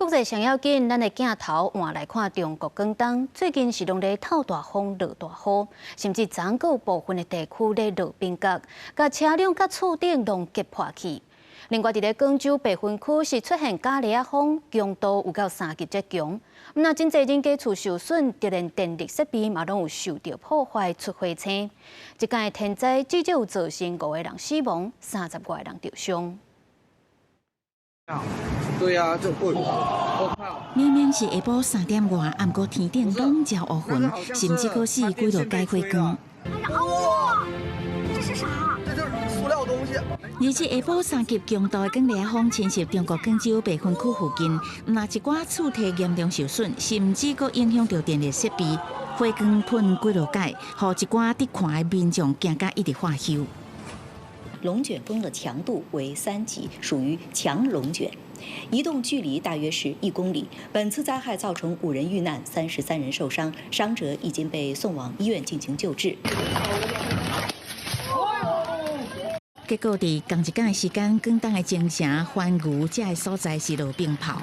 國際上要緊，咱的鏡頭換來看中國廣東，最近是攏咧透大風、落大雨，甚至昨閣有部分的地區咧落冰角，共車輛佮厝頂攏結破去。另外，佇咧廣州白雲區是出現咖喱仔風，強度有夠3級遮強。那真濟人家厝受損，就連電力設備嘛攏有受著破壞，出火星。這擺天災至少有造成五個人死亡，30外人著傷。對啊，就我靠！明明是下晡3點外，毋過天頂攏罩烏雲，甚至閣四幾落解火光。哇！這是啥？這就是塑料東西。而且下晡3級強度的捲烈風侵襲中國廣州白雲區附近，毋但一寡厝體嚴重受損，甚至閣影響著電力設備，火光噴幾落改，予一寡佇看的民眾驚甲一直發搝。龍捲風的強度為3級，屬於強龍捲，移動距離大約是1公里。本次災害造成五人遇難，33人受傷，傷者已經被送往醫院進行救治。結果佇仝一工的時間，廣東的增城、番禺這个所在是落冰炮。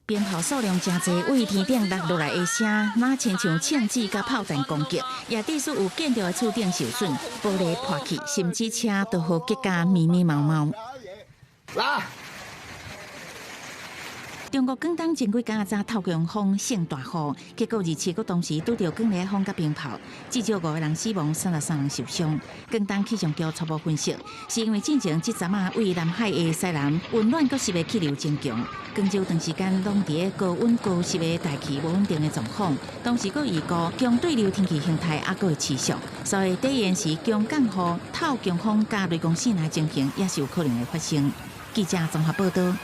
冰炮數量誠濟，對天頂落落來的聲，若親像槍子佮炮彈攻擊，也致使有建築的厝頂受損，玻璃破去，甚至車都予結甲密密麻麻。來。中國廣東前幾工早透強風性大雨，結果27閣同時拄著捲烈風佮冰炮，至少五個人死亡，33人受傷。廣東氣象局初步分析，是因為進前這陣仔位南海的西南溫暖閣濕的氣流增強，廣州長時間攏佇高溫高濕的大氣無穩定的狀況，同時閣預估強對流天氣形態猶閣會持續，所以底延時強降雨、透強風佮雷公爍的情形也是有可能會發生。記者綜合報導。